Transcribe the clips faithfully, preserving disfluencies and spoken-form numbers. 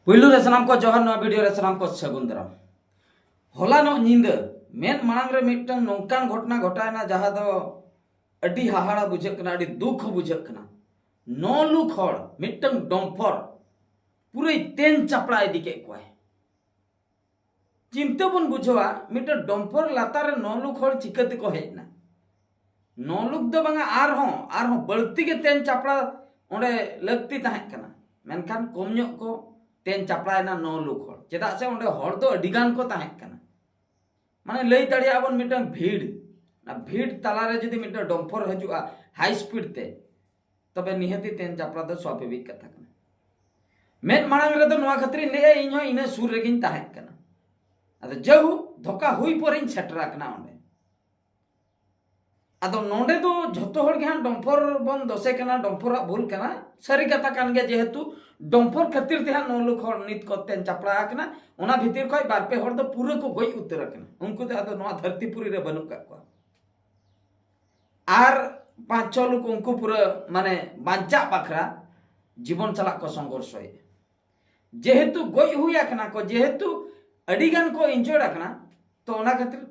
ᱯᱩᱭᱞᱩ ᱨᱮ ᱥᱟᱱᱟᱢ ᱠᱚ ᱡᱚᱦᱟᱨ, ᱱᱚᱣᱟ ᱵᱷᱤᱰᱤᱭᱳ ᱨᱮ ᱥᱟᱱᱟᱢ ᱠᱚ ᱥᱟᱹᱜᱩᱱ ᱫᱟᱨᱟᱢ᱾ ᱦᱚᱞᱟᱱᱚᱜ ᱧᱤᱫᱟᱹ ᱢᱮᱫ ᱢᱟᱲᱟᱝ ᱨᱮ ᱢᱤᱫᱴᱟᱝ ᱱᱚᱝᱠᱟᱱ ᱜᱷᱚᱴᱚᱱᱟ ᱜᱷᱚᱴᱟᱣᱮᱱᱟ, ᱡᱟᱦᱟᱸ ᱫᱚ ᱟᱹᱰᱤ ᱦᱟᱦᱟᱲᱟ ᱵᱩᱡᱷᱟᱹᱜ ᱠᱟᱱᱟ, ᱟᱹᱰᱤ ᱫᱩᱠ ᱦᱚᱸ ᱵᱩᱡᱷᱟᱹᱜ ᱠᱟᱱᱟ᱾ ᱱᱚ ᱞᱩᱠ ᱦᱚᱲ ᱢᱤᱫᱴᱟᱝ ᱰᱚᱢᱯᱷᱚᱨ ᱯᱩᱨᱟᱹᱭ ᱛᱮᱧ ᱪᱟᱯᱲᱟ ᱤᱫᱤ ᱠᱮᱫ ᱠᱚᱣᱟᱭ᱾ ᱪᱤᱱᱛᱟᱹ ᱵᱚᱱ ᱵᱩᱡᱷᱟᱹᱣᱟ, ᱢᱤᱫᱴᱟᱝ ᱰᱚᱢᱯᱷᱚᱨ ᱞᱟᱛᱟᱨ ᱨᱮ ᱱᱚ ᱞᱩᱠ ᱦᱚᱲ ᱪᱤᱠᱟᱹ ᱛᱮᱠᱚ ᱦᱮᱡ ᱮᱱᱟ? ᱱᱚ ᱞᱩᱠ ᱫᱚ ᱵᱟᱝᱟ, ᱟᱨᱦᱚᱸ ᱟᱨᱦᱚᱸ ᱵᱟᱹᱲᱛᱤ ᱜᱮ ᱛᱮᱧ ᱪᱟᱯᱲᱟ ᱚᱸᱰᱮ ᱞᱟᱹᱠᱛᱤ ᱛᱟᱦᱮᱸ ᱠᱟᱱᱟ, ᱢᱮᱱᱠᱷᱟᱱ ᱠᱚᱢ ᱧᱚᱜ ᱠᱚ ᱛᱮᱧ ᱪᱟᱯᱲᱟᱭᱮᱱᱟ, ᱱᱚ ᱞᱩᱠ ᱦᱚᱲ᱾ ᱪᱮᱫᱟᱜ ᱥᱮ ᱚᱸᱰᱮ ᱦᱚᱲ ᱫᱚ ᱟᱹᱰᱤ ᱜᱟᱱ ᱠᱚ ᱛᱟᱦᱮᱸ ᱠᱟᱱᱟ᱾ ᱢᱟᱱᱮ, ᱞᱟᱹᱭ ᱫᱟᱲᱮᱭᱟᱜᱼᱟ ᱵᱚᱱ, ᱢᱤᱫᱴᱟᱝ ᱵᱷᱤᱲ, ᱚᱱᱟ ᱵᱷᱤᱲ ᱛᱟᱞᱟᱨᱮ ᱡᱩᱫᱤ ᱢᱤᱫᱴᱟᱝ ᱰᱚᱢᱯᱷᱚᱨ ᱦᱤᱡᱩᱜᱼᱟ ᱦᱟᱭ ᱥᱯᱤᱰ ᱛᱮ, ᱛᱚᱵᱮ ᱱᱤᱦᱟᱹᱛᱤ ᱛᱮᱧ ᱪᱟᱯᱲᱟ ᱫᱚ ᱥᱟᱵᱷᱟᱵᱤᱠ ᱠᱟᱛᱷᱟ ᱠᱟᱱᱟ᱾ ᱢᱮᱫ ᱢᱟᱲᱟᱝ ᱨᱮᱫᱚ ᱱᱚᱣᱟ ᱠᱷᱟᱹᱛᱤᱨᱤᱧ ᱞᱟᱹᱭᱟ, ᱤᱧ ᱦᱚᱸ ᱤᱱᱟᱹ ᱥᱩᱨ ᱨᱮᱜᱤᱧ ᱛᱟᱦᱮᱸ ᱠᱟᱱᱟ᱾ ᱟᱫᱚ ᱡᱟᱹᱦᱩ ᱫᱷᱳᱠᱟ ᱦᱩᱭ ᱯᱚᱨᱮᱧ ᱥᱮᱴᱮᱨ ᱟᱠᱟᱱᱟ ᱚᱸᱰᱮ᱾ ᱟᱫᱚ ᱱᱚᱰᱮ ᱫᱚ ᱡᱷᱚᱛᱚ ᱦᱚᱲ ᱜᱮ ᱦᱟᱸᱜ ᱰᱚᱢᱯᱷᱚᱨ ᱵᱚᱱ ᱫᱚᱥᱮ ᱠᱟᱱᱟ, ᱰᱚᱢᱯᱷᱚᱨᱟᱜ ᱵᱷᱩᱞ ᱠᱟᱱᱟ᱾ ᱥᱟᱹᱨᱤ ᱠᱟᱛᱷᱟ ᱠᱟᱱ ᱜᱮᱭᱟ, ᱡᱮᱦᱮᱛᱩ ᱰᱚᱢᱯᱷᱚᱨ ᱠᱷᱟᱹᱛᱤᱨ ᱛᱮ ᱦᱟᱸᱜ ᱱᱚ ᱞᱩᱠ ᱦᱚᱲ ᱱᱤᱛ ᱠᱚ ᱛᱮᱧ ᱪᱟᱯᱲᱟ ᱟᱠᱟᱱᱟ᱾ ᱚᱱᱟ ᱵᱷᱤᱛᱤᱨ ᱠᱷᱚᱱ ᱵᱟᱨ ᱯᱮ ᱦᱚᱲ ᱫᱚ ᱯᱩᱨᱟᱹ ᱠᱚ ᱜᱚᱡ ᱩᱛᱟᱹᱨ ᱟᱠᱟᱱᱟ, ᱩᱱᱠᱩ ᱫᱚ ᱟᱫᱚ ᱱᱚᱣᱟ ᱫᱷᱟᱹᱨᱛᱤ ᱯᱩᱨᱤ ᱨᱮ ᱵᱟᱹᱱᱩᱜ ᱠᱟᱜ ᱠᱚᱣᱟ᱾ ᱟᱨ ᱯᱟᱸᱪ ᱪᱷᱚ ᱞᱩᱠ ᱩᱱᱠᱩ ᱯᱩᱨᱟᱹ, ᱢᱟᱱᱮ, ᱵᱟᱧᱪᱟᱜ ᱵᱟᱠᱷᱨᱟ ᱡᱤᱵᱚᱱ ᱥᱟᱞᱟᱜ ᱠᱚ ᱥᱚᱝᱜᱷᱚᱨᱥᱚᱭᱮᱫᱼᱟ᱾ ᱡᱮᱦᱮᱛᱩ ᱜᱚᱡ ᱦᱩᱭ ᱟᱠᱟᱱᱟ ᱠᱚ, ᱡᱮᱦᱮᱛᱩ ᱟᱹᱰᱤ ᱜᱟᱱ ᱠᱚ ᱤᱱᱡᱚᱨᱰ ᱟᱠᱟᱱᱟ, ᱛᱚ ᱚᱱᱟ ᱠᱷᱟᱹᱛᱤᱨ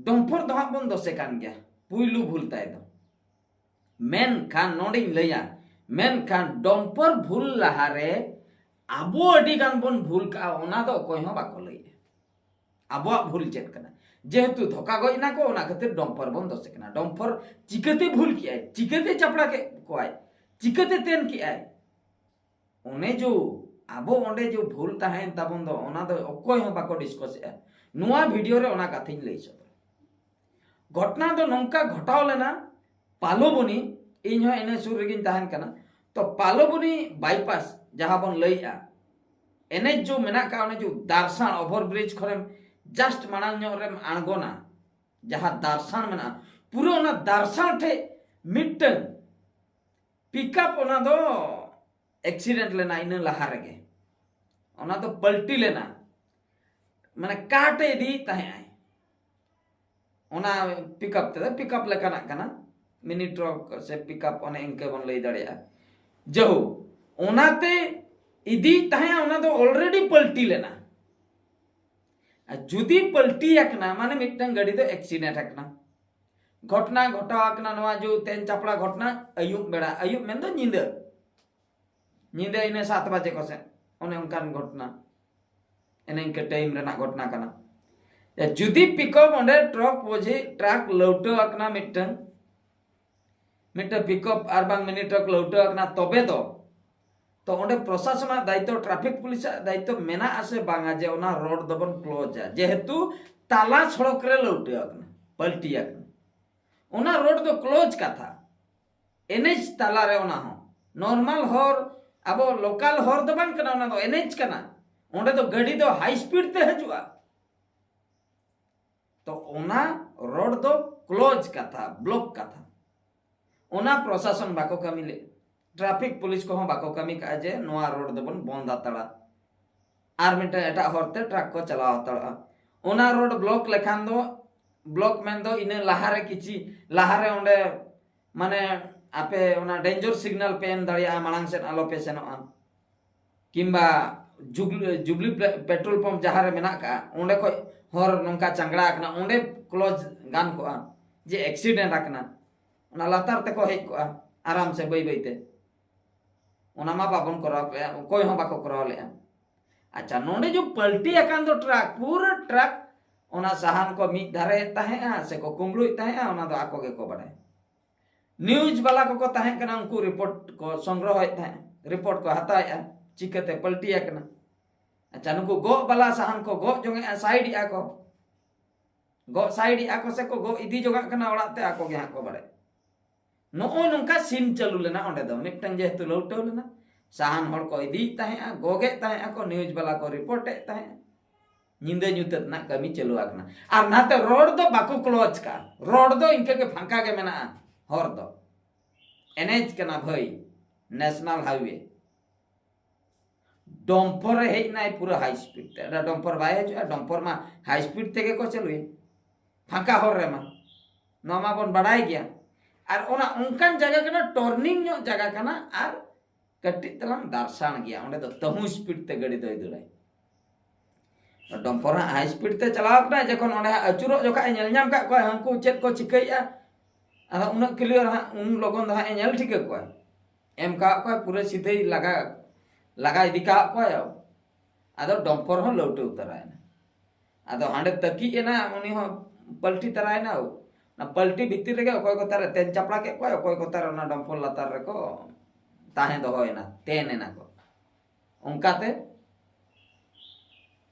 ᱰᱚᱢᱯᱷᱚᱨ ᱫᱚ ᱦᱟᱸᱜ ᱵᱚᱱ ᱫᱚᱥᱮ ᱠᱟᱱ ᱜᱮᱭᱟ, ᱯᱩᱭᱞᱩ ᱵᱷᱩᱞ ᱛᱟᱭ ᱫᱚ᱾ ᱢᱮᱱᱠᱷᱟᱱ ᱱᱚᱰᱮᱧ ᱞᱟᱹᱭᱟ, ᱢᱮᱱᱠᱷᱟᱱ ᱰᱚᱢᱯᱷᱚᱨ ᱵᱷᱩᱞ ᱞᱟᱦᱟᱨᱮ ᱟᱵᱚ ᱟᱹᱰᱤ ᱜᱟᱱ ᱵᱚᱱ ᱵᱷᱩᱞ ᱠᱟᱜᱼᱟ, ᱚᱱᱟ ᱫᱚ ᱚᱠᱚᱭ ᱦᱚᱸ ᱵᱟᱠᱚ ᱞᱟᱹᱭᱮᱫᱼᱟ᱾ ᱟᱵᱚᱣᱟᱜ ᱵᱷᱩᱞ ᱪᱮᱫ ᱠᱟᱱᱟ? ᱡᱮᱦᱮᱛᱩ ᱫᱷᱳᱠᱟ ᱜᱚᱡ ᱮᱱᱟ ᱠᱚ, ᱚᱱᱟ ᱠᱷᱟᱹᱛᱤᱨ ᱰᱚᱢᱯᱷᱚᱨ ᱵᱚᱱ ᱫᱚᱥᱮ ᱠᱟᱱᱟ᱾ ᱰᱚᱢᱯᱷᱚᱨ ᱪᱤᱠᱟᱹᱛᱮ ᱵᱷᱩᱞ ᱠᱮᱜᱼᱟᱭ? ᱪᱤᱠᱟᱹᱛᱮ ᱪᱟᱯᱲᱟ ᱠᱮᱫ ᱠᱚᱣᱟᱭ? ᱪᱤᱠᱟᱹᱛᱮ ᱛᱮᱱ ᱠᱮᱜᱼᱟᱭ? ᱚᱱᱮ ᱡᱚ ᱟᱵᱚ ᱚᱸᱰᱮ ᱡᱚ ᱵᱷᱩᱞ ᱛᱟᱦᱮᱸᱭᱮᱱ ᱛᱟᱵᱚᱱ ᱫᱚ, ᱚᱱᱟ ᱫᱚ ᱚᱠᱚᱭ ᱦᱚᱸ ᱵᱟᱠᱚ ᱰᱤᱥᱠᱚᱥᱮᱜᱼᱟ᱾ ᱱᱚᱣᱟ ᱵᱷᱤᱰᱤᱭᱳ ᱨᱮ ᱚᱱᱟ ᱠᱟᱛᱷᱟᱧ ᱞᱟᱹᱭ ᱥᱚᱫᱚᱨᱟ᱾ ᱜᱷᱚᱴᱚᱱᱟ ᱫᱚ ᱱᱚᱝᱠᱟ ᱜᱷᱚᱴᱟᱣ ᱞᱮᱱᱟ, ᱯᱟᱞᱚᱵᱚᱱᱤ, ᱤᱧ ᱦᱚᱸ ᱤᱱᱟᱹ ᱥᱩᱨ ᱨᱮᱜᱤᱧ ᱛᱟᱦᱮᱱ ᱠᱟᱱᱟ᱾ ᱛᱚ ᱯᱟᱞᱚᱵᱚᱱᱤ ᱵᱟᱭᱯᱟᱥ ᱡᱟᱦᱟᱸ ᱵᱚᱱ ᱞᱟᱹᱭᱮᱜᱼᱟ, ᱮᱱᱮᱡ ᱡᱚ ᱢᱮᱱᱟᱜ ᱠᱟᱜ, ᱚᱱᱮ ᱡᱚ ᱫᱟᱨᱥᱟᱱ ᱳᱵᱷᱟᱨ ᱵᱨᱤᱡᱽ ᱠᱷᱚᱱᱮᱢ ᱡᱟᱥᱴ ᱢᱟᱲᱟᱝ ᱧᱚᱜ ᱨᱮᱢ ᱟᱬᱜᱚᱱᱟ, ᱡᱟᱦᱟᱸ ᱫᱟᱨᱥᱟᱱ ᱢᱮᱱᱟᱜᱼᱟ, ᱯᱩᱨᱟᱹ ᱚᱱᱟ ᱫᱟᱨᱥᱟᱱ ᱴᱷᱮᱡ ᱢᱤᱫᱴᱟᱹᱝ ᱯᱤᱠᱟᱯ, ᱚᱱᱟ ᱫᱚ ᱮᱠᱥᱤᱰᱮᱱᱴ ᱞᱮᱱᱟ ᱤᱱᱟᱹ ᱞᱟᱦᱟ ᱨᱮᱜᱮ᱾ ᱚᱱᱟ ᱫᱚ ᱯᱟᱞᱴᱤ ᱞᱮᱱᱟ, ᱢᱟᱱᱮ ᱠᱟᱴ ᱮ ᱤᱫᱤᱭᱮᱫ ᱛᱟᱦᱮᱸᱜ ᱟᱭ᱾ ᱚᱱᱟ ᱯᱤᱠᱟᱯ ᱛᱮᱫᱚ, ᱯᱤᱠᱟᱯ ᱞᱮᱠᱟᱱᱟᱜ ᱠᱟᱱᱟ, ᱢᱤᱱᱤ ᱴᱨᱟᱠ ᱥᱮ ᱯᱤᱠᱟᱯ, ᱚᱱᱮ ᱤᱱᱠᱟᱹ ᱵᱚᱱ ᱞᱟᱹᱭ ᱫᱟᱲᱮᱭᱟᱜᱼᱟ᱾ ᱡᱟᱹᱦᱩ, ᱚᱱᱟᱛᱮ ᱤᱫᱤᱭᱮᱫ ᱛᱟᱦᱮᱸᱜᱼᱟ, ᱚᱱᱟ ᱫᱚ already ᱯᱟᱞᱴᱤ ᱞᱮᱱᱟ᱾ ᱟᱨ ᱡᱩᱫᱤ ᱯᱟᱞᱴᱤ ᱟᱠᱟᱱᱟ, ᱢᱟᱱᱮ ᱢᱤᱫᱴᱟᱝ ᱜᱟᱹᱰᱤ ᱫᱚ accident ᱟᱠᱟᱱᱟ, ᱜᱷᱚᱴᱱᱟ ᱜᱷᱚᱴᱟᱣ ᱟᱠᱟᱱᱟ᱾ ᱱᱚᱣᱟ ᱡᱮ ᱛᱮᱧ ᱪᱟᱯᱲᱟ ᱜᱷᱚᱴᱱᱟ, ᱟᱹᱭᱩᱵ ᱵᱮᱲᱟ, ᱟᱹᱭᱩᱵ ᱢᱮᱱᱫᱚ ᱧᱤᱫᱟᱹ, ᱧᱤᱫᱟᱹ ᱤᱱᱟᱹ ᱥᱟᱛ ᱵᱟᱡᱮ ᱠᱚᱥᱮᱫ, ᱚᱱᱮ ᱚᱱᱠᱟᱱ ᱜᱷᱚᱴᱱᱟ, ᱮᱱᱮ ᱤᱱᱠᱟᱹ time ᱨᱮᱱᱟᱜ ᱜᱷᱚᱴᱱᱟ ᱠᱟᱱᱟ᱾ ᱡᱩᱫᱤ pickup ᱚᱸᱰᱮ ᱴᱨᱟᱠ ᱵᱚᱡᱷᱮ ᱴᱨᱟᱠ ᱞᱟᱹᱣᱴᱟᱹᱣ ᱟᱠᱟᱱᱟ, ᱢᱤᱫᱴᱟᱝ ᱢᱤᱫᱴᱟᱝ pickup ᱟᱨ ᱵᱟᱝ mini truck ᱞᱟᱹᱣᱴᱟᱹᱣ ᱟᱠᱟᱱᱟ, ᱛᱚᱵᱮ ᱫᱚ, ᱛᱚ ᱚᱸᱰᱮ ᱯᱨᱚᱥᱟᱥᱚᱱᱟᱜ ᱫᱟᱭᱤᱛᱛᱚ, traffic ᱯᱩᱞᱤᱥᱟᱜ ᱫᱟᱭᱤᱛᱛᱚ ᱢᱮᱱᱟᱜ ᱟᱥᱮ ᱵᱟᱝᱟ ᱡᱮ ᱚᱱᱟ ᱨᱳᱰ ᱫᱚᱵᱚᱱ ᱠᱞᱳᱡᱟ, ᱡᱮᱦᱮᱛᱩ ᱛᱟᱞᱟ ᱥᱚᱲᱚᱠ ᱨᱮ ᱞᱟᱹᱣᱴᱟᱹᱣ ᱟᱠᱟᱱᱟ, ᱯᱟᱞᱴᱤ ᱟᱠᱟᱱᱟ, ᱚᱱᱟ ᱨᱳᱰ ᱫᱚ ᱠᱞᱳᱡᱽ ᱠᱟᱛᱷᱟ᱾ ᱮᱱᱮᱡ ᱛᱟᱞᱟᱨᱮ ᱚᱱᱟ ᱦᱚᱸ ᱱᱚᱨᱢᱟᱞ ᱦᱚᱨ, ᱟᱵᱚ ᱞᱳᱠᱟᱞ ᱦᱚᱨ ᱫᱚ ᱵᱟᱝ ᱠᱟᱱᱟ, ᱚᱱᱟ ᱫᱚ ᱮᱱᱮᱡ ᱠᱟᱱᱟ᱾ ᱚᱸᱰᱮ ᱫᱚ ᱜᱟᱹᱰᱤ ᱫᱚ ᱦᱟᱭ ᱥᱯᱤᱰ ᱛᱮ ᱦᱤᱡᱩᱜᱼᱟ᱾ ᱛᱚ ᱚᱱᱟ ᱨᱳᱰ ᱫᱚ ᱠᱞᱳᱡᱽ ᱠᱟᱛᱷᱟ, ᱵᱞᱚᱠ ᱠᱟᱛᱷᱟ᱾ ᱚᱱᱟ ᱯᱨᱚᱥᱟᱥᱚᱱ ᱵᱟᱠᱚ ᱠᱟᱹᱢᱤ ᱞᱮᱫ, ᱴᱨᱟᱯᱷᱤᱠ ᱯᱩᱞᱤᱥ ᱠᱚᱦᱚᱸ ᱵᱟᱠᱚ ᱠᱟᱹᱢᱤ ᱠᱟᱜᱼᱟ ᱡᱮ ᱱᱚᱣᱟ ᱨᱳᱰ ᱫᱚᱵᱚᱱ ᱵᱚᱱᱫ ᱦᱟᱛᱟᱲᱟ, ᱟᱨ ᱢᱤᱫᱴᱮᱱ ᱮᱴᱟᱜ ᱦᱚᱨᱛᱮ ᱴᱨᱟᱠ ᱠᱚ ᱪᱟᱞᱟᱣ ᱦᱟᱛᱟᱲᱚᱜᱼᱟ᱾ ᱚᱱᱟ ᱨᱳᱰ ᱵᱞᱚᱠ ᱞᱮᱠᱷᱟᱱ ᱫᱚ, ᱵᱞᱚᱠ ᱢᱮᱱᱫᱚ ᱤᱱᱟᱹ ᱞᱟᱦᱟᱨᱮ ᱠᱤᱪᱷᱤ ᱞᱟᱦᱟᱨᱮ ᱚᱸᱰᱮ ᱢᱟᱱᱮ ᱟᱯᱮ ᱚᱱᱟ ᱰᱮᱧᱡᱚᱨ ᱥᱤᱜᱽᱱᱟᱞ ᱯᱮ ᱮᱢ ᱫᱟᱲᱮᱭᱟᱜᱼᱟ, ᱢᱟᱲᱟᱝ ᱥᱮᱫ ᱟᱞᱚ ᱯᱮ ᱥᱮᱱᱚᱜᱼᱟ᱾ ᱠᱤᱝᱵᱟ ᱡᱩᱵᱽᱞᱤ, ᱡᱩᱵᱽᱞᱤ ᱯᱮ-, ᱯᱮᱴᱨᱳᱞ ᱯᱟᱢᱯ ᱡᱟᱦᱟᱸ ᱨᱮ ᱢᱮᱱᱟᱜ ᱠᱟᱜᱼᱟ, ᱚᱸᱰᱮ ᱠᱷᱚᱡ ᱦᱚᱨ ᱱᱚᱝᱠᱟ ᱪᱟᱝᱜᱲᱟ ᱟᱠᱟᱱᱟ, ᱚᱸᱰᱮ ᱠᱞᱳᱡᱽ ᱜᱟᱱ ᱠᱚᱜᱼᱟ, ᱡᱮ ᱮᱠᱥᱤᱰᱮᱱᱴ ᱟᱠᱟᱱᱟ, ᱚᱱᱟ ᱞᱟᱛᱟᱨ ᱛᱮᱠᱚ ᱦᱮᱡ ᱠᱚᱜᱼᱟ ᱟᱨᱟᱢ ᱥᱮ ᱵᱟᱹᱭ ᱵᱟᱹᱭ ᱛᱮ᱾ ᱚᱱᱟ ᱢᱟ ᱵᱟᱵᱚᱱ ᱠᱚᱨᱟᱣ ᱠᱮᱜᱼᱟ, ᱚᱠᱚᱭ ᱦᱚᱸ ᱵᱟᱠᱚ ᱠᱚᱨᱟᱣ ᱞᱮᱜᱼᱟ᱾ ᱟᱪᱪᱷᱟ, ᱱᱚᱰᱮ ᱡᱮ ᱯᱟᱞᱴᱤ ᱟᱠᱟᱱ ᱫᱚ ᱴᱨᱟᱠ, ᱯᱩᱨᱟᱹ ᱴᱨᱟᱠ ᱚᱱᱟ ᱥᱟᱦᱟᱱ ᱠᱚ ᱢᱤᱫ ᱫᱷᱟᱨᱮ ᱛᱟᱦᱮᱸᱜᱼᱟ ᱥᱮ ᱠᱚ ᱠᱩᱢᱵᱽᱲᱩᱭᱮᱫ ᱛᱟᱦᱮᱸᱜᱼᱟ, ᱚᱱᱟ ᱫᱚ ᱟᱠᱚ ᱜᱮᱠᱚ ᱵᱟᱰᱟᱭᱟ᱾ ᱱᱤᱭᱩᱡᱽ ᱵᱟᱞᱟ ᱠᱚᱠᱚ ᱛᱟᱦᱮᱸ ᱠᱟᱱᱟ, ᱩᱱᱠᱩ ᱨᱤᱯᱳᱨᱴ ᱠᱚ ᱥᱚᱝᱜᱨᱚᱦᱚᱭᱮᱫ ᱛᱟᱦᱮᱸᱜᱼᱟ, ᱨᱤᱯᱳᱨᱴ ᱠᱚ ᱦᱟᱛᱟᱣᱮᱫᱼᱟ, ᱪᱤᱠᱟᱹᱛᱮ ᱯᱟᱞᱴᱤ ᱟᱠᱟᱱᱟ᱾ ᱟᱪᱪᱷᱟ, ᱱᱩᱠᱩ ᱜᱚᱜ ᱵᱟᱞᱟ ᱥᱟᱦᱟᱱ ᱠᱚ ᱜᱚᱜ ᱡᱚᱝᱮᱜᱼᱟ, ᱥᱟᱭᱤᱰᱮᱜᱼᱟ ᱠᱚ, ᱜᱚᱜ ᱥᱟᱭᱤᱰᱮᱜᱼᱟ ᱠᱚ ᱥᱮ ᱠᱚ ᱜᱚᱜ ᱤᱫᱤ ᱡᱚᱝᱟᱜ ᱠᱟᱱᱟ ᱚᱲᱟᱜ ᱛᱮ, ᱟᱠᱚ ᱜᱮ ᱦᱟᱸᱜ ᱠᱚ ᱵᱟᱲᱟᱭᱟ᱾ ᱱᱚᱜᱼᱚᱭ ᱱᱚᱝᱠᱟ ᱥᱤᱱ ᱪᱟᱹᱞᱩ ᱞᱮᱱᱟ ᱚᱸᱰᱮ ᱫᱚ᱾ ᱢᱤᱫᱴᱟᱝ ᱡᱮᱦᱮᱛᱩ ᱞᱟᱹᱣᱴᱟᱹᱣ ᱞᱮᱱᱟ, ᱥᱟᱦᱟᱱ ᱦᱚᱲ ᱠᱚ ᱤᱫᱤᱭᱮᱫ ᱛᱟᱦᱮᱸᱜᱼᱟ, ᱜᱚᱜᱮᱫ ᱛᱟᱦᱮᱸᱜᱼᱟ ᱠᱚ, ᱱᱤᱭᱩᱡᱽ ᱵᱟᱞᱟ ᱠᱚ ᱨᱤᱯᱳᱨᱴᱮᱫ ᱛᱟᱦᱮᱸᱜᱼᱟ᱾ ᱧᱤᱫᱟᱹ ᱧᱩᱛᱟᱹᱛ ᱨᱮᱱᱟᱜ ᱠᱟᱹᱢᱤ ᱪᱟᱹᱞᱩ ᱟᱠᱟᱱᱟ᱾ ᱟᱨ ᱱᱟᱛᱮ ᱨᱳᱰ ᱫᱚ ᱵᱟᱠᱚ ᱠᱞᱳᱡᱽ ᱠᱟᱜᱼᱟ, ᱨᱳᱰ ᱫᱚ ᱤᱱᱠᱟᱹ ᱜᱮ ᱯᱷᱟᱸᱠᱟ ᱜᱮ ᱢᱮᱱᱟᱜᱼᱟ᱾ ᱦᱚᱨ ᱫᱚ ᱮᱱᱮᱡ ᱠᱟᱱᱟ ᱵᱷᱟᱹᱭ, ᱱᱮᱥᱱᱟᱞ ᱦᱟᱭᱣᱮ᱾ ᱰᱚᱢᱯᱚᱨ ᱮ ᱦᱮᱡ ᱮᱱᱟᱭ ᱯᱩᱨᱟᱹ ᱦᱟᱭ ᱥᱯᱤᱰ ᱛᱮ᱾ ᱟᱫᱚ ᱰᱚᱢᱯᱚᱨ ᱵᱟᱭ ᱦᱤᱡᱩᱜᱼᱟ, ᱰᱚᱢᱯᱚᱨ ᱢᱟ ᱦᱟᱭ ᱥᱯᱤᱰ ᱛᱮᱜᱮ ᱠᱚ ᱪᱟᱹᱞᱩᱭᱟ ᱯᱷᱟᱸᱠᱟ ᱦᱚᱨ ᱨᱮᱢᱟ, ᱱᱚᱣᱟ ᱢᱟᱵᱚᱱ ᱵᱟᱲᱟᱭ ᱜᱮᱭᱟ᱾ ᱟᱨ ᱚᱱᱟ ᱚᱱᱠᱟᱱ ᱡᱟᱭᱜᱟ ᱠᱟᱱᱟ, ᱴᱚᱨᱱᱤᱝ ᱧᱚᱜ ᱡᱟᱭᱜᱟ ᱠᱟᱱᱟ, ᱟᱨ ᱠᱟᱹᱴᱤᱡ ᱛᱟᱞᱟᱝ ᱫᱟᱨᱥᱟᱱ ᱜᱮᱭᱟ, ᱚᱸᱰᱮ ᱫᱚ ᱛᱟᱹᱦᱩ speed ᱛᱮ ᱜᱟᱹᱰᱤ ᱫᱚᱭ ᱫᱟᱹᱲᱟᱭ᱾ ᱰᱚᱢᱯᱚᱨ ᱦᱟᱸᱜ high speed ᱛᱮ ᱪᱟᱞᱟᱣ ᱠᱟᱱᱟᱭ, ᱡᱚᱠᱷᱚᱱ ᱚᱸᱰᱮ ᱦᱟᱸᱜ ᱟᱹᱪᱩᱨᱚᱜ ᱡᱚᱠᱷᱟᱡ ᱮ ᱧᱮᱞ ᱧᱟᱢ ᱠᱟᱜ ᱠᱚᱣᱟ ᱦᱟᱹᱱᱠᱩ ᱪᱮᱫ ᱠᱚ ᱪᱤᱠᱟᱹᱭᱮᱫᱼᱟ, ᱟᱫᱚ ᱩᱱᱟᱹᱜ clear ᱦᱟᱸᱜ ᱩᱱ ᱞᱚᱜᱚᱱ ᱫᱚ ᱦᱟᱸᱜ ᱮ ᱧᱮᱞ ᱴᱷᱤᱠᱟᱹ ᱠᱚᱣᱟ, ᱮᱢ ᱠᱟᱜ ᱠᱚᱣᱟᱭ ᱯᱩᱨᱟᱹ ᱥᱤᱫᱷᱟᱹᱭ ᱞᱟᱜᱟ, ᱞᱟᱜᱟ ᱤᱫᱤ ᱠᱟᱜ ᱠᱚᱣᱟᱭ᱾ ᱟᱫᱚ ᱰᱚᱢᱯᱚᱨ ᱦᱚᱸ ᱞᱟᱹᱣᱴᱟᱹ ᱩᱛᱟᱹᱨᱟᱭᱮᱱᱟ᱾ ᱟᱫᱚ ᱦᱟᱸᱰᱮ ᱛᱟᱹᱠᱤᱡ ᱮᱱᱟ, ᱩᱱᱤ ᱦᱚᱸ ᱯᱟᱞᱴᱤ ᱛᱟᱨᱟᱭᱮᱱᱟ᱾ ᱚᱱᱟ ᱯᱟᱞᱴᱤ ᱵᱷᱤᱛᱤᱨ ᱨᱮᱜᱮ ᱚᱠᱚᱭ ᱠᱚᱛᱟᱨᱮ ᱛᱮᱧ ᱪᱟᱯᱲᱟ ᱠᱮᱫ ᱠᱚᱣᱟ, ᱚᱠᱚᱭ ᱠᱚᱛᱟᱨᱮ ᱚᱱᱟ ᱰᱚᱢᱯᱚᱨ ᱞᱟᱛᱟᱨ ᱨᱮᱠᱚ ᱛᱟᱦᱮᱸ ᱫᱚᱦᱚᱭᱮᱱᱟ, ᱛᱮᱱ ᱮᱱᱟ ᱠᱚ᱾ ᱚᱱᱠᱟᱛᱮ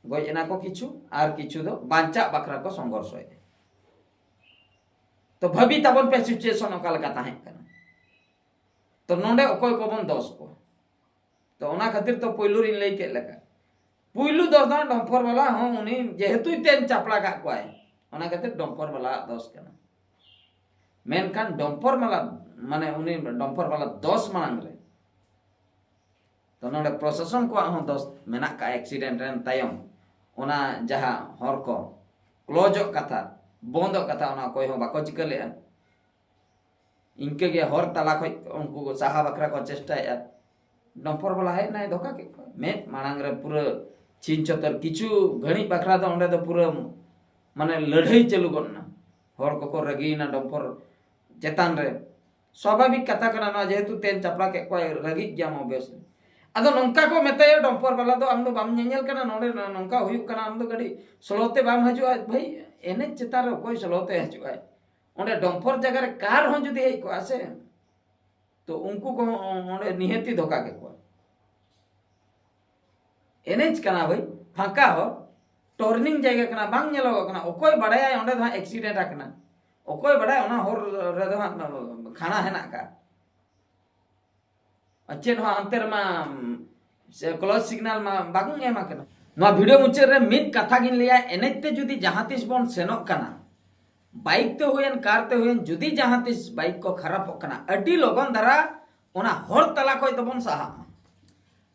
ᱜᱚᱡ ᱮᱱᱟ ᱠᱚ ᱠᱤᱪᱷᱩ, ᱟᱨ ᱠᱤᱪᱷᱩ ᱫᱚ ᱵᱟᱧᱪᱟᱜ ᱵᱟᱠᱷᱨᱟ ᱠᱚ ᱥᱚᱝᱜᱷᱚᱨᱥᱚᱭᱮᱫᱼᱟ᱾ ᱛᱚ ᱵᱷᱟᱹᱵᱤ ᱛᱟᱵᱚᱱ ᱯᱮ situation ᱚᱠᱟ ᱞᱮᱠᱟ ᱛᱟᱦᱮᱸ ᱠᱟᱱᱟ᱾ ᱛᱚ ᱱᱚᱰᱮ ᱚᱠᱚᱭ ᱠᱚᱵᱚᱱ ᱫᱚᱥ ᱠᱚᱣᱟ? ᱛᱚ ᱚᱱᱟ ᱠᱷᱟᱹᱛᱤᱨ ᱛᱚ ᱯᱩᱭᱞᱩ ᱨᱤᱧ ᱞᱟᱹᱭ ᱠᱮᱫ ᱞᱮᱠᱟ, ᱯᱩᱭᱞᱩ ᱫᱚᱥ ᱫᱚ ᱰᱚᱢᱯᱚᱨ ᱵᱟᱞᱟ ᱦᱚᱸ ᱩᱱᱤ ᱡᱮᱦᱮᱛᱩᱭ ᱛᱮᱧ ᱪᱟᱯᱲᱟ ᱠᱟᱜ ᱠᱚᱣᱟᱭ, ᱚᱱᱟ ᱠᱷᱟᱹᱛᱤᱨ ᱰᱚᱢᱯᱚᱨ ᱵᱟᱞᱟᱣᱟᱜ ᱫᱚᱥ ᱠᱟᱱᱟ᱾ ᱢᱮᱱᱠᱷᱟᱱ ᱰᱚᱢᱯᱚᱨ ᱵᱟᱞᱟ, ᱢᱟᱱᱮ ᱩᱱᱤ ᱰᱚᱢᱯᱚᱨ ᱵᱟᱞᱟ ᱫᱚᱥ ᱢᱟᱲᱟᱝ ᱨᱮ ᱛᱚ ᱱᱚᱰᱮ ᱯᱨᱚᱥᱟᱥᱚᱱ ᱠᱚᱣᱟᱜ ᱦᱚᱸ ᱫᱚᱥ ᱢᱮᱱᱟᱜ ᱠᱟᱜᱼᱟ᱾ accident ᱨᱮᱱ ᱛᱟᱭᱚᱢ ᱚᱱᱟ ᱡᱟᱦᱟᱸ ᱦᱚᱨ ᱠᱚ ᱠᱞᱳᱡᱚᱜ ᱠᱟᱛᱷᱟ, ᱵᱚᱱᱫᱚᱜ ᱠᱟᱛᱷᱟ, ᱚᱱᱟ ᱚᱠᱚᱭ ᱦᱚᱸ ᱵᱟᱠᱚ ᱪᱤᱠᱟᱹ ᱞᱮᱜᱼᱟ᱾ ᱤᱱᱠᱟᱹᱜᱮ ᱦᱚᱨ ᱛᱟᱞᱟ ᱠᱷᱚᱡ ᱩᱱᱠᱩ ᱠᱚ ᱥᱟᱦᱟ ᱵᱟᱠᱷᱨᱟ ᱠᱚ ᱪᱮᱥᱴᱟᱭᱮᱫᱼᱟ᱾ ᱰᱚᱢᱯᱚᱨ ᱵᱟᱞᱟ ᱦᱮᱡ ᱮᱱᱟᱭ, ᱫᱷᱚᱠᱟ ᱠᱮᱫ ᱠᱚᱣᱟ᱾ ᱢᱮᱫ ᱢᱟᱲᱟᱝ ᱨᱮ ᱯᱩᱨᱟᱹ ᱪᱷᱤᱝ ᱪᱷᱚᱛᱚᱨ, ᱠᱤᱪᱷᱩ ᱜᱷᱟᱹᱲᱤᱡ ᱵᱟᱠᱷᱨᱟ ᱫᱚ ᱚᱸᱰᱮ ᱫᱚ ᱯᱩᱨᱟᱹ ᱢᱟᱱᱮ ᱞᱟᱹᱲᱦᱟᱹᱭ ᱪᱟᱹᱞᱩ ᱜᱚᱫ ᱮᱱᱟ᱾ ᱦᱚᱲ ᱠᱚᱠᱚ ᱨᱟᱹᱜᱤᱭᱮᱱᱟ ᱰᱚᱢᱯᱚᱨ ᱪᱮᱛᱟᱱ ᱨᱮ᱾ ᱥᱣᱟᱵᱷᱟᱵᱤᱠ ᱠᱟᱛᱷᱟ ᱠᱟᱱᱟ, ᱱᱚᱣᱟ ᱡᱮᱦᱮᱛᱩ ᱛᱮᱧ ᱪᱟᱯᱲᱟ ᱠᱮᱫ ᱠᱚᱣᱟᱭ, ᱨᱟᱹᱜᱤᱜ ᱜᱮᱭᱟᱢ obviously᱾ ᱟᱫᱚ ᱱᱚᱝᱠᱟ ᱠᱚ ᱢᱮᱛᱟᱭᱟ ᱰᱚᱢᱯᱚᱨ ᱵᱟᱞᱟ ᱫᱚ, "ᱟᱢ ᱫᱚ ᱵᱟᱢ ᱧᱮᱧᱮᱞ ᱠᱟᱱᱟ ᱱᱚᱰᱮ ᱱᱚᱝᱠᱟ ᱦᱩᱭᱩᱜ ᱠᱟᱱᱟ, ᱟᱢ ᱫᱚ ᱠᱟᱹᱴᱤᱡ slow ᱛᱮ ᱵᱟᱢ ᱦᱤᱡᱩᱜᱼᱟ?" ᱵᱷᱟᱹᱭ, ᱮᱱᱮᱡ ᱪᱮᱛᱟᱱ ᱨᱮ ᱚᱠᱚᱭ slow ᱛᱮ ᱦᱤᱡᱩᱜᱼᱟᱭ? ᱚᱸᱰᱮ ᱰᱚᱢᱯᱚᱨ ᱡᱟᱭᱜᱟ ᱨᱮ ᱠᱟᱨ ᱦᱚᱸ ᱡᱩᱫᱤ ᱦᱮᱡ ᱠᱚᱜᱼᱟ ᱥᱮ, ᱛᱚ ᱩᱱᱠᱩ ᱠᱚᱦᱚᱸ ᱚᱸᱰᱮ ᱱᱤᱦᱟᱹᱛᱤ ᱫᱷᱚᱠᱟ ᱠᱮᱠᱚᱣᱟ᱾ ᱮᱱᱮᱡ ᱠᱟᱱᱟ ᱵᱷᱟᱹᱭ, ᱯᱷᱟᱸᱠᱟ ᱦᱚᱨ, turning ᱡᱟᱭᱜᱟ ᱠᱟᱱᱟ, ᱵᱟᱝ ᱧᱮᱞᱚᱜᱚᱜ ᱠᱟᱱᱟ᱾ ᱚᱠᱚᱭ ᱵᱟᱲᱟᱭᱟᱭ ᱚᱸᱰᱮ ᱫᱚ ᱦᱟᱸᱜ accident ᱟᱠᱟᱱᱟ, ᱚᱠᱚᱭ ᱵᱟᱲᱟᱭᱟ ᱚᱱᱟ ᱦᱚᱨ ᱨᱮᱫᱚ ᱦᱟᱸᱜ ᱠᱷᱟᱬᱟ ᱦᱮᱱᱟᱜ ᱠᱟᱜᱼᱟ᱾ ᱟᱨ ᱪᱮᱫ ᱦᱚᱸ ᱦᱟᱱᱛᱮ ᱨᱮᱢᱟ, ᱥᱮ close signal ᱢᱟ ᱵᱟᱝ ᱮᱢ ᱟᱠᱟᱱᱟ᱾ ᱱᱚᱣᱟ video ᱢᱩᱪᱟᱹᱫ ᱨᱮ ᱢᱤᱫ ᱠᱟᱛᱷᱟ ᱜᱤᱧ ᱞᱟᱹᱭᱟ, ᱮᱱᱮᱡ ᱛᱮ ᱡᱩᱫᱤ ᱡᱟᱦᱟᱸ ᱛᱤᱥ ᱵᱚᱱ ᱥᱮᱱᱚᱜ ᱠᱟᱱᱟ, bike ᱛᱮ ᱦᱩᱭᱮᱱ, car ᱛᱮ ᱦᱩᱭᱮᱱ, ᱡᱩᱫᱤ ᱡᱟᱦᱟᱸ ᱛᱤᱥ bike ᱠᱚ ᱠᱷᱟᱨᱟᱯᱚᱜ ᱠᱟᱱᱟ, ᱟᱹᱰᱤ ᱞᱚᱜᱚᱱ ᱫᱷᱟᱨᱟ ᱚᱱᱟ ᱦᱚᱨ ᱛᱟᱞᱟ ᱠᱷᱚᱡ ᱫᱚᱵᱚᱱ ᱥᱟᱦᱟᱜ ᱢᱟ᱾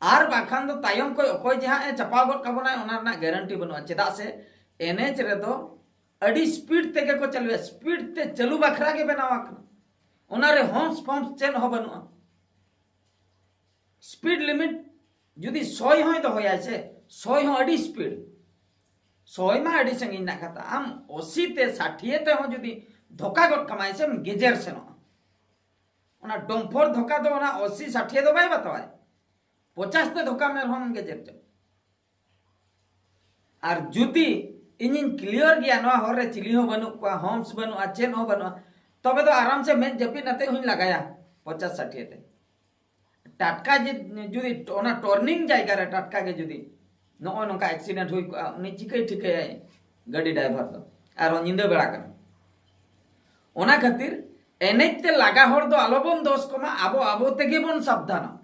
ᱟᱨ ᱵᱟᱠᱷᱟᱱ ᱫᱚ ᱛᱟᱭᱚᱢ ᱠᱷᱚᱡ ᱚᱠᱚᱭ ᱡᱮ ᱦᱟᱸᱜ ᱮ ᱪᱟᱯᱟᱣ ᱜᱚᱫ ᱠᱟᱵᱚᱱᱟᱭ, ᱚᱱᱟ ᱨᱮᱱᱟᱜ guarantee ᱵᱟᱹᱱᱩᱜᱼᱟ᱾ ᱪᱮᱫᱟᱜ ᱥᱮ ᱮᱱᱮᱡ ᱨᱮᱫᱚ ᱟᱹᱰᱤ speed ᱛᱮᱜᱮ ᱠᱚ ᱪᱟᱹᱞᱩᱭᱟ, speed ᱛᱮ ᱪᱟᱹᱞᱩ ᱵᱟᱠᱷᱨᱟ ᱜᱮ ᱵᱮᱱᱟᱣ ᱟᱠᱟᱱᱟ᱾ ᱚᱱᱟ ᱨᱮ humps ᱯᱷᱚᱢᱯᱥ ᱪᱮᱫ ᱦᱚᱸ ᱵᱟᱹᱱᱩᱜᱼᱟ᱾ ᱥᱯᱤᱰ ᱞᱤᱢᱤᱴ ᱡᱩᱫᱤ ᱥᱚᱭ ᱦᱚᱸᱭ ᱫᱚᱦᱚᱭᱟᱭ ᱥᱮ, ᱥᱚᱭ ᱦᱚᱸ ᱟᱹᱰᱤ ᱥᱯᱤᱰ, ᱥᱚᱭ ᱢᱟ ᱟᱹᱰᱤ ᱥᱟᱺᱜᱤᱧ ᱨᱮᱱᱟᱜ ᱠᱟᱛᱷᱟ, ᱟᱢ ᱟᱥᱤ ᱛᱮ ᱥᱟᱴᱷᱤᱭᱮ ᱛᱮᱦᱚᱸ ᱡᱩᱫᱤ ᱫᱷᱚᱠᱟ ᱜᱚᱫ ᱠᱟᱢᱟᱭ ᱥᱮᱢ ᱜᱮᱡᱮᱨ ᱥᱮᱱᱚᱜᱼᱟ᱾ ᱚᱱᱟ ᱰᱚᱢᱯᱷᱚᱨ ᱫᱷᱚᱠᱟ ᱫᱚ ᱚᱱᱟ ᱟᱥᱤ ᱥᱟᱴᱷᱤᱭᱮ ᱫᱚ ᱵᱟᱭ ᱵᱟᱛᱟᱣᱟᱭ, ᱯᱚᱪᱟᱥ ᱛᱮ ᱫᱷᱚᱠᱟ ᱢᱮ ᱨᱮᱦᱚᱸᱢ ᱜᱮᱡᱮᱨ ᱪᱚ᱾ ᱟᱨ ᱡᱩᱫᱤ ᱤᱧᱤᱧ ᱠᱞᱤᱭᱟᱨ ᱜᱮᱭᱟ, ᱱᱚᱣᱟ ᱦᱚᱨ ᱨᱮ ᱪᱤᱞᱤ ᱦᱚᱸ ᱵᱟᱹᱱᱩᱜ ᱠᱚᱣᱟ, ᱦᱚᱢᱥ ᱵᱟᱹᱱᱩᱜᱼᱟ, ᱪᱮᱫ ᱦᱚᱸ ᱵᱟᱹᱱᱩᱜᱼᱟ, ᱛᱚᱵᱮ ᱫᱚ ᱟᱨᱟᱢ ᱥᱮ ᱢᱮᱫ ᱡᱟᱹᱯᱤᱫ ᱟᱛᱮ ᱦᱚᱸᱧ ᱞᱟᱜᱟᱭᱟ ᱯᱚᱪᱟᱥ ᱥᱟᱴᱷᱤᱭᱮ ᱛᱮ᱾ ᱴᱟᱴᱠᱟ ᱡᱮ ᱡᱩᱫᱤ ᱚᱱᱟ ᱴᱟᱨᱱᱤᱝ ᱡᱟᱭᱜᱟ ᱨᱮ ᱴᱟᱴᱠᱟ ᱜᱮ ᱡᱩᱫᱤ ᱱᱚᱜᱼᱚᱭ ᱱᱚᱝᱠᱟ ᱮᱠᱥᱤᱰᱮᱱᱴ ᱦᱩᱭ ᱠᱚᱜᱼᱟ, ᱩᱱᱤ ᱪᱤᱠᱟᱹᱭ ᱴᱷᱤᱠᱟᱹᱭᱟᱭ ᱜᱟᱹᱰᱤ ᱰᱨᱟᱭᱵᱷᱟᱨ ᱫᱚ? ᱟᱨᱦᱚᱸ ᱧᱤᱫᱟᱹ ᱵᱮᱲᱟ ᱠᱟᱱᱟ᱾ ᱚᱱᱟ ᱠᱷᱟᱹᱛᱤᱨ ᱮᱱᱮᱡ ᱛᱮ ᱞᱟᱜᱟ ᱦᱚᱲ ᱫᱚ ᱟᱞᱚᱵᱚᱱ ᱫᱳᱥ ᱠᱚᱢᱟ, ᱟᱵᱚ ᱟᱵᱚ ᱛᱮᱜᱮ ᱵᱚᱱ ᱥᱟᱵᱫᱷᱟᱱᱚᱜ᱾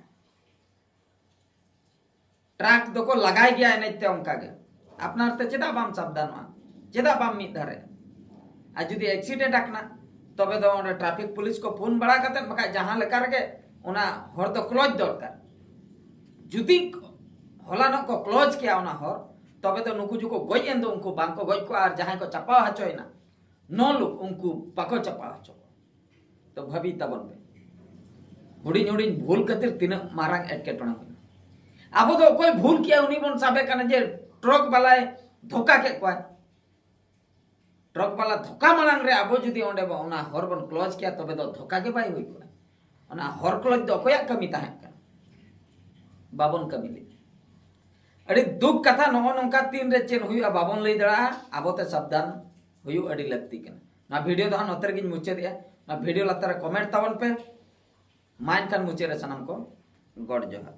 ᱴᱨᱟᱠ ᱫᱚᱠᱚ ᱞᱟᱜᱟᱭ ᱜᱮᱭᱟ ᱮᱱᱮᱡ ᱛᱮ, ᱚᱱᱠᱟ ᱜᱮ ᱟᱯᱱᱟᱨ ᱛᱮ ᱪᱮᱫᱟᱜ ᱵᱟᱢ ᱥᱟᱵᱫᱷᱟᱱᱚᱜᱼᱟ? ᱪᱮᱫᱟᱜ ᱵᱟᱢ ᱢᱤᱫ ᱫᱷᱟᱨᱮ? ᱟᱨ ᱡᱩᱫᱤ ᱮᱠᱥᱤᱰᱮᱱᱴ ᱟᱠᱟᱱᱟ, ᱛᱚᱵᱮ ᱫᱚ ᱚᱸᱰᱮ ᱴᱨᱟᱯᱷᱤᱠ ᱯᱩᱞᱤᱥ ᱠᱚ ᱯᱷᱳᱱ ᱵᱟᱲᱟ ᱠᱟᱛᱮᱫ, ᱵᱟᱠᱷᱟᱡ ᱡᱟᱦᱟᱸ ᱞᱮᱠᱟ ᱨᱮᱜᱮ ᱚᱱᱟ ᱦᱚᱲ ᱫᱚ ᱠᱞᱚᱡᱽ ᱫᱚᱨᱠᱟᱨ᱾ ᱡᱩᱫᱤ ᱦᱚᱞᱟᱱᱚᱜ ᱠᱚ ᱠᱞᱚᱡᱽ ᱠᱮᱭᱟ ᱚᱱᱟ ᱦᱚᱨ, ᱛᱚᱵᱮ ᱫᱚ ᱱᱩᱠᱩ ᱡᱩᱠᱚ ᱜᱚᱡ ᱮᱱ ᱫᱚ ᱩᱱᱠᱩ ᱵᱟᱝ ᱠᱚ ᱜᱚᱡ ᱠᱚᱜᱼᱟ, ᱟᱨ ᱡᱟᱦᱟᱸᱭ ᱠᱚ ᱪᱟᱯᱟᱣ ᱦᱚᱪᱚᱭᱮᱱᱟ, ᱱᱚ ᱞᱳᱠ ᱩᱱᱠᱩ ᱵᱟᱠᱚ ᱪᱟᱯᱟᱣ ᱦᱚᱪᱚ ᱠᱚᱣᱟ᱾ ᱛᱚ ᱵᱷᱟᱹᱵᱤ ᱛᱟᱵᱚᱱ ᱯᱮ, ᱦᱩᱰᱤᱧ ᱦᱩᱰᱤᱧ ᱵᱷᱩᱞ ᱠᱷᱟᱹᱛᱤᱨ ᱛᱤᱱᱟᱹᱜ ᱢᱟᱨᱟᱝ ᱮᱴᱠᱮᱴᱚᱬᱮ ᱦᱩᱭᱩᱜᱼᱟ᱾ ᱟᱵᱚ ᱫᱚ ᱚᱠᱚᱭ ᱵᱷᱩᱞ ᱠᱮᱜᱼᱟ ᱩᱱᱤ ᱵᱚᱱ ᱥᱟᱵᱮ ᱠᱟᱱᱟ ᱡᱮ ᱴᱨᱟᱠ ᱵᱟᱞᱟᱭ ᱫᱷᱳᱠᱟ ᱠᱮᱫ ᱠᱚᱣᱟᱭ᱾ ᱴᱨᱟᱠ ᱵᱟᱞᱟ ᱫᱷᱳᱠᱟ ᱢᱟᱲᱟᱝ ᱨᱮ ᱟᱵᱚ ᱡᱩᱫᱤ ᱚᱸᱰᱮ ᱵᱚ ᱚᱱᱟ ᱦᱚᱨ ᱵᱚᱱ ᱠᱞᱚᱡᱽ ᱠᱮᱭᱟ, ᱛᱚᱵᱮ ᱫᱚ ᱫᱷᱳᱠᱟ ᱜᱮ ᱵᱟᱭ ᱦᱩᱭ ᱠᱚᱜᱼᱟ᱾ ᱚᱱᱟ ᱦᱚᱨ ᱠᱞᱚᱡᱽ ᱫᱚ ᱚᱠᱚᱭᱟᱜ ᱠᱟᱹᱢᱤ ᱛᱟᱦᱮᱸ ᱠᱟᱱᱟ? ᱵᱟᱵᱚᱱ ᱠᱟᱹᱢᱤ ᱞᱮᱫᱟ᱾ ᱟᱹᱰᱤ ᱫᱩᱠ ᱠᱟᱛᱷᱟ, ᱱᱚᱜᱼᱚ ᱱᱚᱝᱠᱟ ᱛᱤᱱ ᱨᱮ ᱪᱮᱫ ᱦᱩᱭᱩᱜᱼᱟ ᱵᱟᱵᱚᱱ ᱞᱟᱹᱭ ᱫᱟᱲᱮᱭᱟᱜᱼᱟ᱾ ᱟᱵᱚ ᱛᱮ ᱥᱟᱵᱫᱷᱟᱱ ᱦᱩᱭᱩᱜ ᱟᱹᱰᱤ ᱞᱟᱹᱠᱛᱤ ᱠᱟᱱᱟ᱾ ᱱᱚᱣᱟ ᱵᱷᱤᱰᱤᱭᱳ ᱫᱚ ᱦᱟᱸᱜ ᱱᱚᱛᱮ ᱨᱮᱜᱤᱧ ᱢᱩᱪᱟᱹᱫᱮᱜᱼᱟ᱾ ᱱᱚᱣᱟ ᱵᱷᱤᱰᱤᱭᱳ ᱞᱟᱛᱟᱨ ᱨᱮ ᱠᱚᱢᱮᱱᱴ ᱛᱟᱵᱚᱱ ᱯᱮ᱾ ᱢᱟ ᱮᱱᱠᱷᱟᱱ ᱢᱩᱪᱟᱹᱫ ᱨᱮ ᱥᱟᱱᱟᱢ ᱠᱚ ᱜᱚᱰ ᱡᱚᱦᱟᱨ᱾